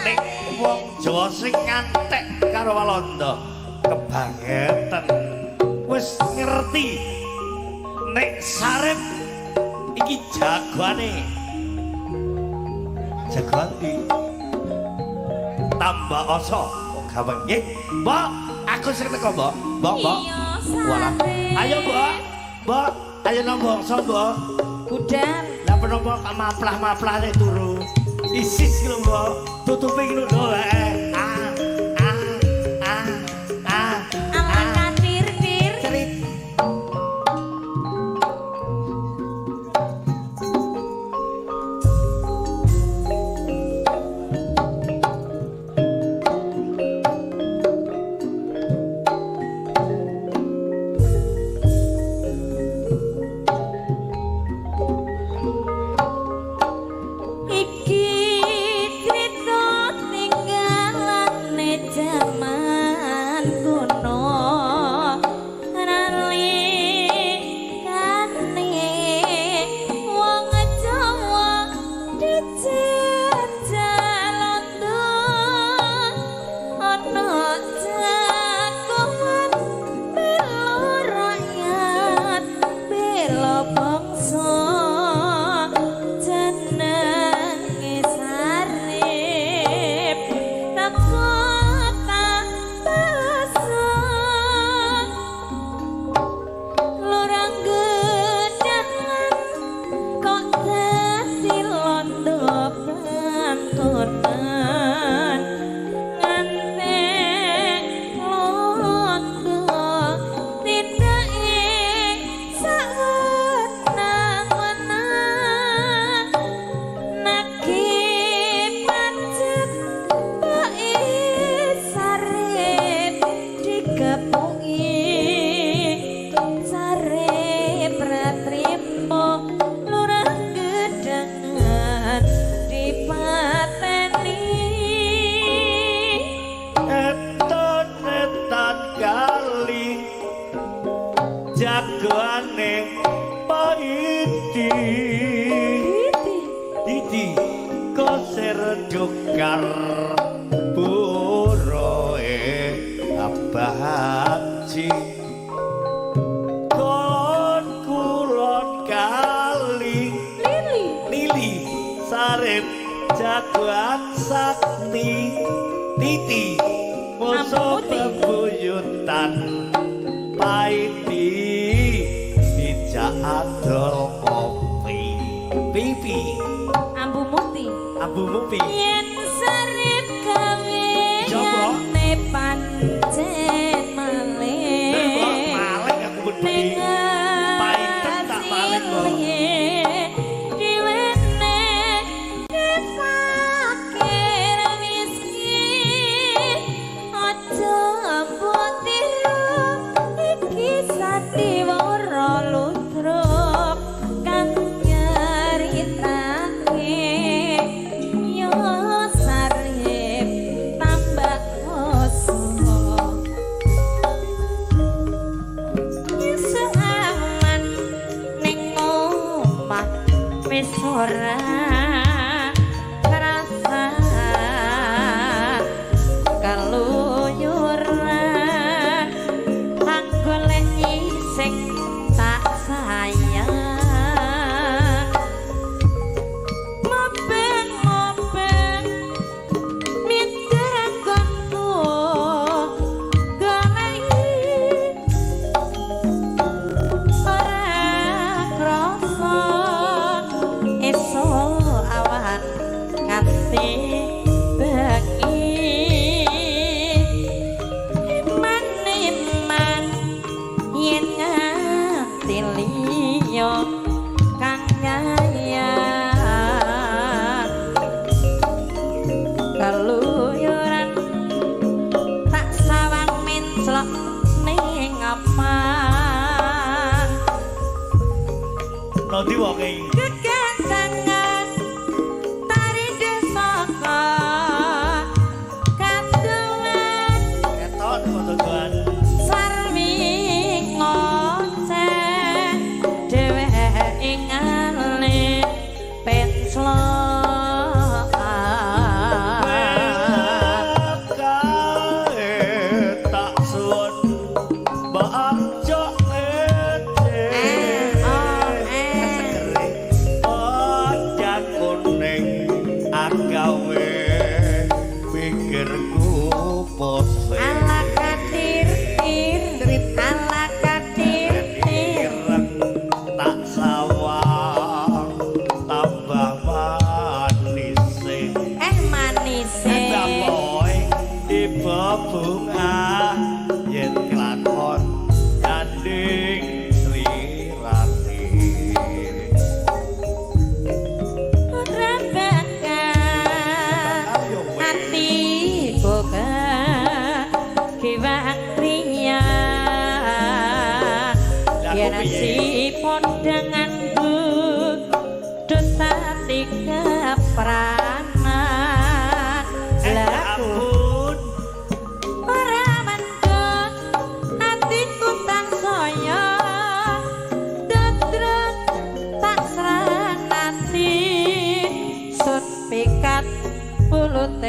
Nek wong Jawa sing ngantek karo Walanda kebangetan. Wis ngerti nek Sarip iki jagoane. Jagoan di tambah oso gawe nggih. Mbok, aku sing teko, Mbok. Mbok, Mbok. Walah. Ayo, Mbok. Mbok, ayo nang bangsa, Mbok. Budal. Lah penapa kok maplah-maplahne turu. Isis ki lho, Mbok. Tutupi ki lho, heeh. Ah, ah, ah, ah. Alah katir-tir. Cerit. Iki crita tinggalane jaman kuno nalikane wong Jawa dijajah Londo ana jagoan bela rakyat bela bangsa jenenge Sarip teko basa lurang gedangan kok dadi londo plantonan ngantek londo tindake sawenang-wenang nagih pajak bae Sarip dikepungi Sarip ra trimo lurah gedangan dipateni. Eton etan kali jagoane Paiti. Didi koser dokar buroe Abah Haji. Kulon kulon kali Lili Lili Sarip jagoan sakti. Titi musuh Amputi. bebuyutan Paiti dijak adol kopi. Pipi ambu muti ambu mupi. Yen Sarip Coba. gaweane pancen Mbok malih maling aku bengi. Paiten tak maling, Mbok. Diwene fakir miskin aja mbok tiru iki sandiwara ludruk kang nyaritake yo Sarip tambah oso. Aman ning omah wis ora kerasa keluyuran tak goleki sing tak sayang mobeng-mobeng minder nggonku goleki ora krasa esuk awan nganti bengi eman-eman yen nganti liya kang nyayang keluyuran tak sawang menclok ning apa. Nanti wonge iki? Kegantangan tari desaka kaduan Keton fotoan. Sarwi ngoceh dheweke ngale penclokan. bungah yen kelakon gandeng slirane. Ora bakal Ayo weh. Atiku kiwang riya. Lah, Yen aku piye? si padha nganggo dosa tiga pranan. Eh, Lah ya aku ampun. Ora mendut atiku tansaya dodrot tak sranati sun pikat pulutan.